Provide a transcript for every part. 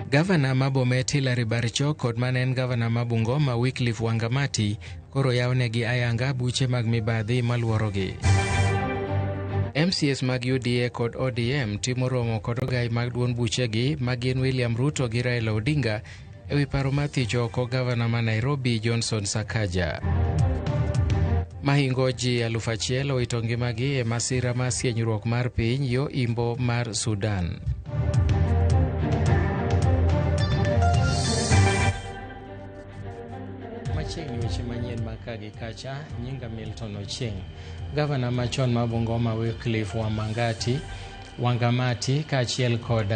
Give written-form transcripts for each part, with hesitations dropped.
Gavana ma Bomet Hilary Barchok kod mane en gavana ma Bungoma Wycliffe Wangamati koro yawnegi ayanga buche mag mibadhi maluorogi. MCAs mag UDA kod ODM timo romo kod ogai mag duond buchegi ma gin William Ruto gi Raila Odinga e wi paro mar thicho oko gavana ma Nairobi Johnson Sakaja. Mahingo ji 1000 owito ngimagi e masira mar sienyruok mar piny yo imbo mar Sudan. Machiegni weche manyien ma ka gi kacha, nyinga Milton Ochieng. Gavana machon ma Bungoma Wycliffe Wamangati, Wangamati kaachiel kod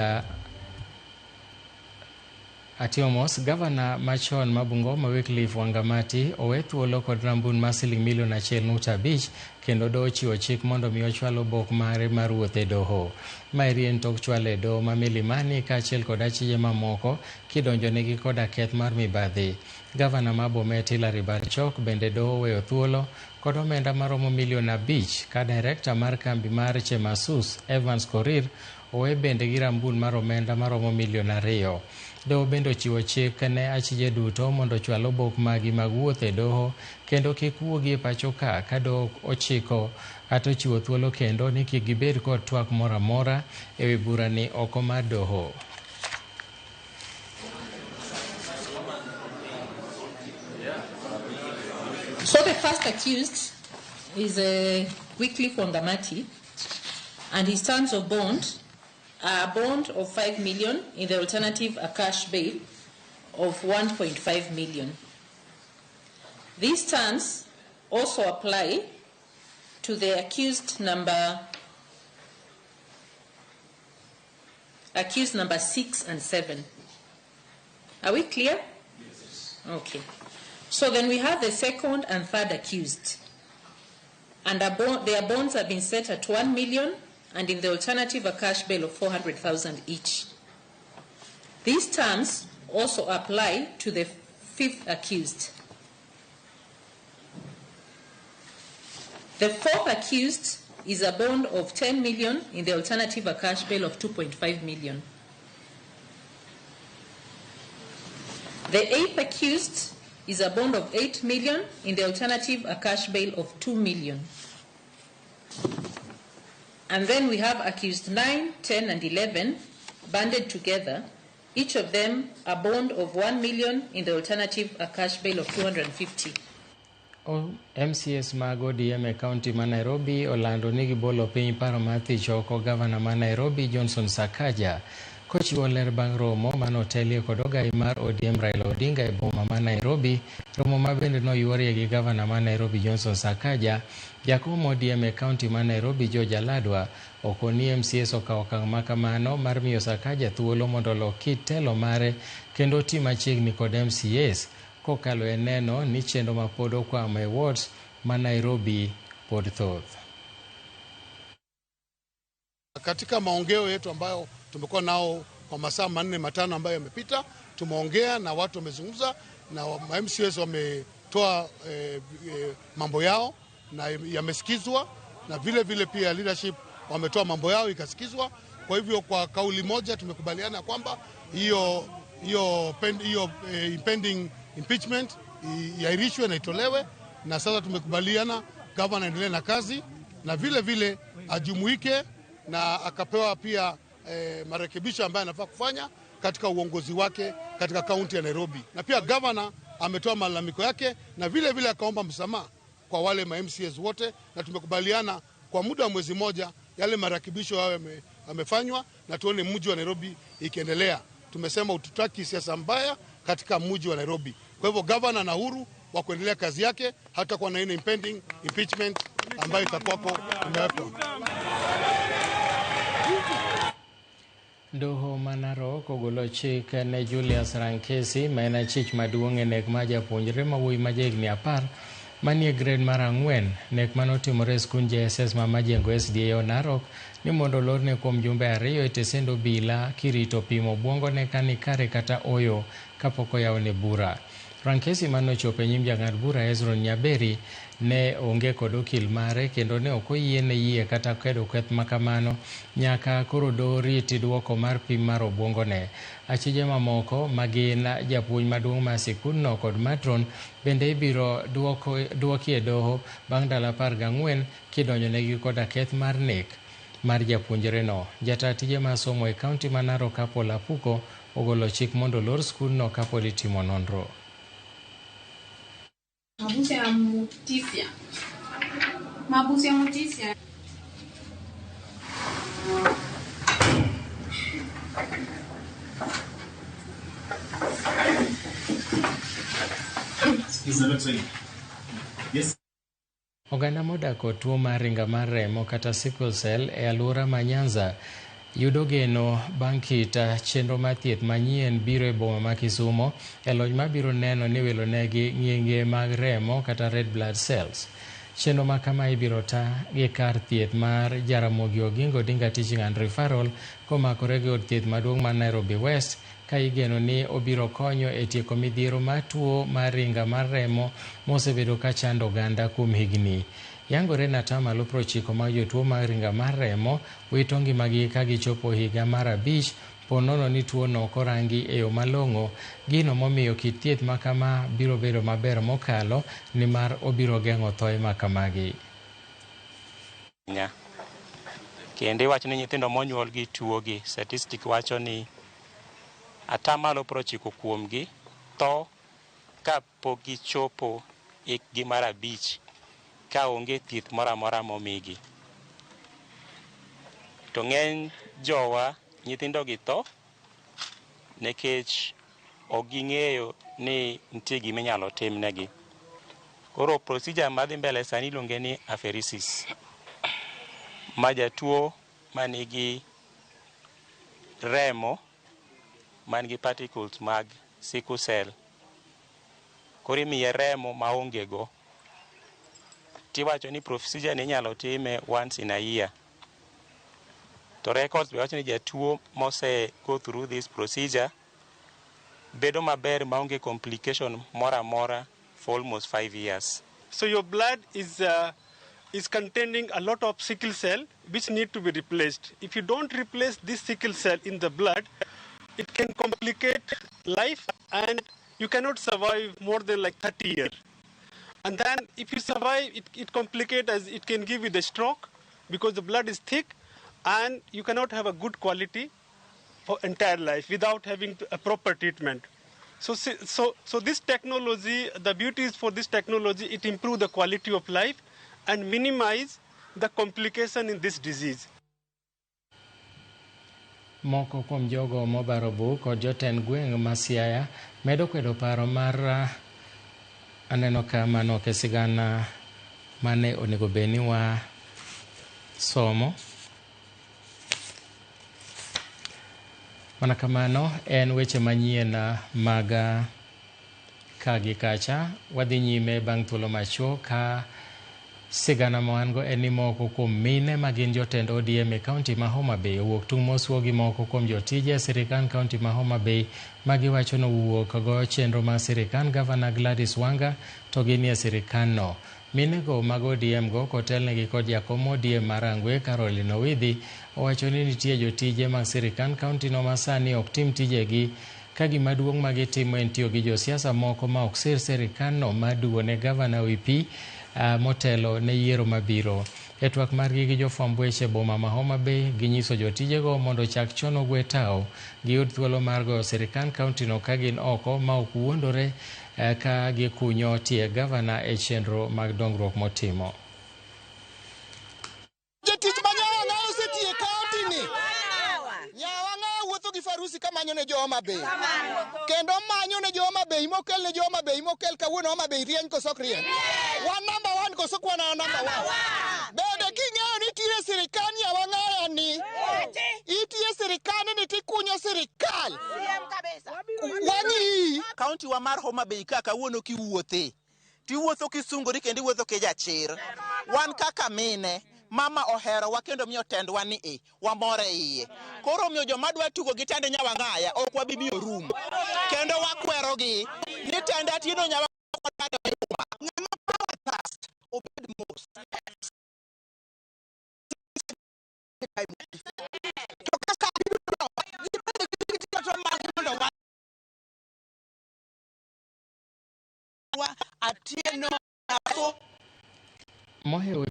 Atimo mos, gavana machon ma Bungoma Wycliffe Wangamati owe thuolo kod rambun mar siling milion 1.5 kendo doho ochiwo chik mondo mi ochwal obok mare mar wuoth e doho. Maeri en tok chwale e doho ma Milimani kaachiel kod achije mamoko kidonjonegi koda keth mar mibadhi. Gavana ma Bomet Hilary Barchok bende doho oweyo thuolo kod omenda maromo milion 5 ka direkta mar kambi mar Chemasus Evans Korir owe bende gi rambun mar omenda maromo milion 2. Doho bende ochiwo chik ne achije duto mondo ochwal obok magi mag wuoth e doho kendo kik wuogi e pacho ka ka doho ochiko kata ochiwo thuolo kendo ni kik gibed kod twak moro amora e wi burani oko mar doho. So the first accused is Wycliffe Wangamati, and his terms of bond are a bond of 5 million, in the alternative a cash bail of 1.5 million. These terms also apply to the accused number 6 and 7. Are we clear? Yes. Okay. So then we have the second and third accused. And their bonds have been set at 1 million, and in the alternative a cash bail of 400,000 each. These terms also apply to the fifth accused. The fourth accused is a bond of 10 million, in the alternative a cash bail of 2.5 million. The eighth accused is a bond of 8 million, in the alternative a cash bail of 2 million. And then we have accused 9, 10 and 11 banded together, each of them a bond of 1 million, in the alternative a cash bail of 250. MCAs mag ODM e kaunti ma Nairobi olando ni gibolo piny paro mar thicho oko gavana ma Nairobi Johnson Sakaja kochiwo ler bang' romo manotelie kod ogai mar ODM Raila Odinga e boma ma Nairobi, romo ma bende noyuorie gi gavana ma Nairobi Johnson Sakaja. Jakom ODM e kaunti ma Nairobi George Aladwa okoni MCAs okawo okang' ma kamano mar miyo Sakaja thuolo mondo olok kit telo mare kendo oti machiegni kod MCAs kokalo e neno ni chenro ma pod okwamo e wards ma Nairobi pod thoth. Katika maongeo yetu ambayo tumekuwa nao kwa masaa 4 5 ambayo yamepita, tumeongea na watu wamezungumza na MCAs wametoa mambo yao na yamesikizwa, na vile vile pia leadership wametoa mambo yao ikasikizwa. Kwa hivyo kwa kauli moja tumekubaliana kwamba hiyo impending impeachment iahirishwe na itolewe, na sasa tumekubaliana governor aendelee na kazi na vile vile ajumuike na akapewa pia marekebisho ambayo anafaa kufanya katika uongozi wake katika kaunti ya Nairobi. Na pia governor ametoa malalamiko yake na vile vile akaomba msamaha kwa wale ma MCAs wote, na tumekubaliana kwa muda wa mwezi mmoja yale marekebisho hayo yamefanywa na tuone mji wa Nairobi ikiendelea. Tumesema hatutaki siasa mbaya katika mji wa Nairobi. Kwa hivyo governor ana uhuru wa kuendelea kazi yake, hata kwa na impending impeachment ambayo itakuwako imewekwa. Doho ma Narok ogolo chik ne Julius Rankesi ma en achich maduong' e nek mar japuonjre ma wuoyi ma jahigni 10 manie grade mar 4, nek manotimore e skund JSS ma Majengo SDA Narok ni mondo olorne kuom jumbe 2 e tesend obila kirito pimo obwongone ka ni kare kata oyo kapok oyawne bura. Rankesi manochopo e nyim jang'ad bura Hezron Nyaberi ne onge kod okil mare kendo ne ok oyiene yie kata kedo keth makamano nyaka koro doho riti duoko mar pim mar obuongone. Achije mamoko magin japuonj maduong' mar sikundno kod matron bende ibiro duoki e doho bang' ndalo 14 kidonjonegi koda keth mar nek mar japuonjreno. Jata tije mar somo e kaunti ma Narok Apol Apuko ogolo chik mondo olor skundno kapod itimo nonro. Mabusia Mutisia. Mabusia Mutisia. Yes. Oganda modak kod tuo mar ringa mar remo kata sickle cell e alwora ma Nyanza yudo geno bang' kit chenro mar thieth manyien biro e boma ma Kisumo e lony mabiro neno ni wilo negi ng'inge mag remo kata red blood cells. Chenro ma kama ibiro ta gi kar thieth mar Jaramogi Oginga Odinga Teaching and Referral komakore gi od thieth maduong' mar Nairobi West ka igeno ni obiro konyo e tieko midhiero mar tuo mar ringa mar remo mosebedo ka chando oganda kuom higni. Yangore ni atamalo 90 mag jotuo mag ringa mar remo wito ngimagi ka gichopo higa mar 5 ponono ni tuono ok orangi e yo malong'o, gino momiyo kit thieth makama biro bedo maber mokalo nimar obiro geng'o thoe makamagi. Kendo iwacho ni nyithindo monyuol gi tuo gi, statistic wacho ni atamalo 90 kuomgi tho kapok gichopo hikgi mar 5 ka onge thieth moro amora momigi. To ng'eny jowa nyithindo gi tho nikech ok ging'eyo ni nitie gima inyalo timnegi. Koro procedure madhi mbele sani iluonge ni apheresis, ma jatuo manigi remo man gi particles mag sickle cell, koro imiye remo maonge go. Tiwacho ni procedure ni inyalo time once in a year. To records be wacho ni jatuo mose go through this procedure bedo maber maonge complication moro amora for almost 5 years. So your blood is containing a lot of sickle cell which need to be replaced. If you don't replace this sickle cell in the blood, it can complicate life and you cannot survive more than like 30 years. And then if you survive, it complicates as it can give you the stroke because the blood is thick and you cannot have a good quality for entire life without having a proper treatment. So this technology, the beauty is for this technology, it improves the quality of life and minimize the complication in this disease. Moko kuom jogo mobaro buk kod jotend gweng' ma Siaya medo kwedo paro mar aneno ka mano ok e sigana mane onego bed ni wa somo. Mana kamano en weche manyien mag ka gi kacha. Wadhi nyime bang' thuolo machuok ka sigana ma wan go en ni moko kuom mine ma gin jotend ODM e kaunti ma Homa Bay owuok tung' mosuo gi moko kuom jotije e sirikand kaunti ma Homa Bay ma giwacho ni owuok go chenro mar sirikand Gavana Gladys Wanga to ginie sirikand no. Minego mag ODM go kotelnegi kod jakom ODM mar Rangwe Caroline Owidhi owacho ni nitie jotije mag sirikand kaunti no ma sani ok tim tijegi ka gima duong' ma gitimo en tiyo gi josiasa moko ma ok sir sirikand no mar duwo ne gavana wi pi motelo ne yiero mabiro. E twak margi gi jofwamb weche boma ma Homa Bay ginyiso jotijego mondo ochak chono gwe tawo giyud thuolo mar goyo sirikand kaunti no ka gin oko ma ok wuondore ka gikunyo tie gavana e chenro mag dongruok motimo. Jotich ma Nyawang'ayo osetiyo e kaunti ni. Nyawang'ayo wuotho gi farusi kamanyo ne jo Homa Bay. Kendo manyo ne jo Homa Bay, mokel ne jo Homa Bay, mokel kawuono Homa Bay rieny koso ok rieny. Wan number 1 koso ok wan number 1. Bende king'eyo ni itiyo e sirikand Nyawang'ayo ni, itiyo e sirikand ni tikunyo sirikal. Wang'i. Kaunti wa mar Homa Bay ka kawuono kiwuothe, tiwuotho kisungori kendo iwuotho kijachir. Wan kaka mine, mama oherowa kendo miyo tendwa ni e, wamor e iye. Koro omiyo joma dwa tugo gi tend Nyawang'aya ok wabi miyo rum. Kendo wakwerogi. Ni tenda Atieno nyawa ng'ama power thirst obed mos. To kaka gibende gitiyo to mag mondo wa Atieno Mohewo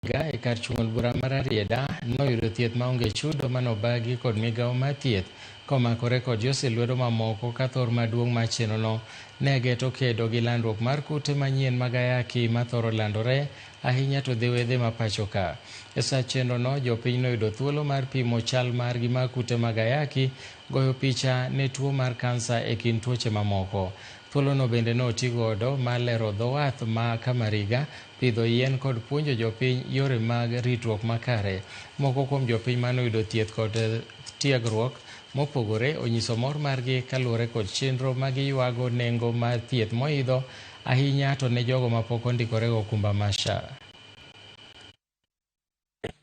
ga e kar chung' od bura mar Rarieda noyudo thieth maonge chudo manobagi kod migawo mar thieth komakore kod josil lwedo mamoko ka thor maduong' mar chenrono ne geto kedo gi landruok mar kute manyien mag ayaki mathoro landore ahinya to dhi wedhe ma pacho ka. E sa chenrono, jopiny noyudo thuolo mar pimo chal margi mag kute mag ayaki, goyo picha ne tuo mar kansa e kind tuoche mamoko. Thuolono bende notigodo mar lero dho wath ma Kamariga, pidho yien kod puonjo jopiny yore mag ritruok makare. Moko kuom jopiny manoyudo thieth kod tiegruok mopogore onyiso mor margi kaluwore kod chenro ma giywago nengo mar thieth moidho ahinya to ne jogo mapok ondikore go okumba mar SHA.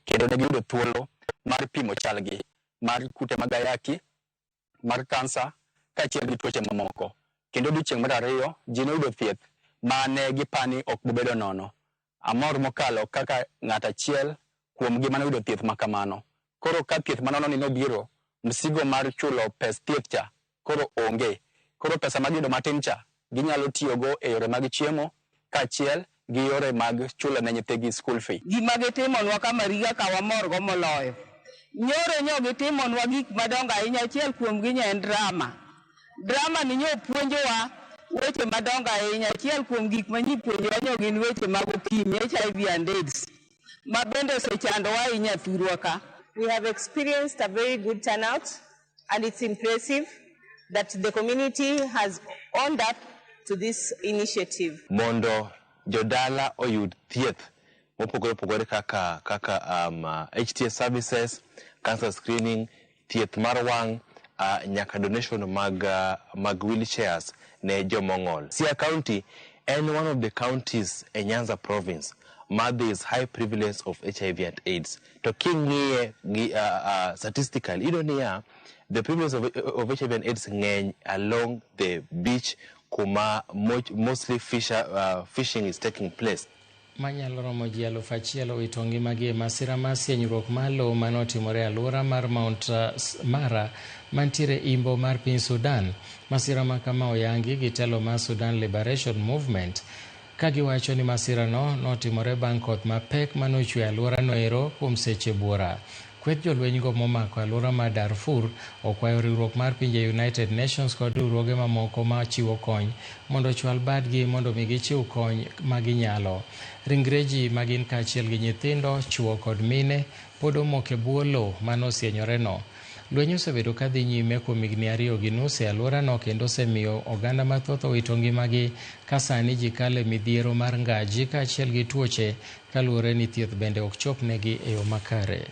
Kendo ne giyudo thuolo mar pimo chalgi mar kute mag ayaki, mar kansa kaachiel gi tuoche mamoko. Kendo odiochieng' mar ariyo ji noyudo thieth ma ne gipani ok bobedo nono. Amor mokalo kaka ng'at achiel kuom gi manoyudo thieth ma kamano. Koro ka thieth manono ni nobiro, msigo mar chulo pes thieth cha koro onge. Koro pesa ma giyudo matin cha ginyalo tiyogo e yore mag chiemo kaachiel gi yore mag chulo ne nyithigi school fee. Gima gitimonwa Kamariga ka wamorgo moloyo. Nyoro nyo gitimonwa gik madongo ahinya, achiel kuomgi nyo en drama. Drama ni nyo puonjowa weche madongo ahinya, achiel kuom gik ma nyi puonjowa nyo gin weche mag okimi, HIV and AIDS, ma bende osechandowa ahinya thurwa ka. We have experienced a very good turnout, and it's impressive that the community has owned up to this initiative. Mondo jodala oyud thieth mopogore opogore kaka HTS services, cancer screening, thieth mar wang', nyaka donation mag wheelchairs ne jomong'ol. Siaya County en one of the counties e Nyanza province ma there is high prevalence of HIV and AIDS. To king'iye gi statistically, iyudo niya, the prevalence of HIV and AIDS ng'eny along the beach kuma mostly fishing is taking place. Manyalo romo ji 1000 owito ngimagi e masira mar sienyruok mar lowo manotimore e alwora mar Mount Mara mantiere imbo mar piny Sudan. Masira ma kama oyangi gi telo mar Sudan Liberation Movement ka giwacho ni masirano notimore bang' koth mapek manochwe e alworano ero kuom seche buora. Kweth jolwenygo momako alwora mar Darfur okwayo riwruok mar pinje United Nations kod riwruoge mamoko ma chiwo kony mondo ochwal badgi mondo mi gichiw kony ma ginyalo. Ringre ji magin kaachiel gi nyithindo, chwo kod mine pod omoko e bwo lowo manosienyore-no. Lweny osebedo ka dhi nyime kuom higni 2.5 e alworano kendo osemiyo oganda mathoth owito ngimagi ka sani ji kalo e midhiero mar ngaji kaachiel gi tuoche kaluwore ni thieth bende ok chopnegi e yo makare.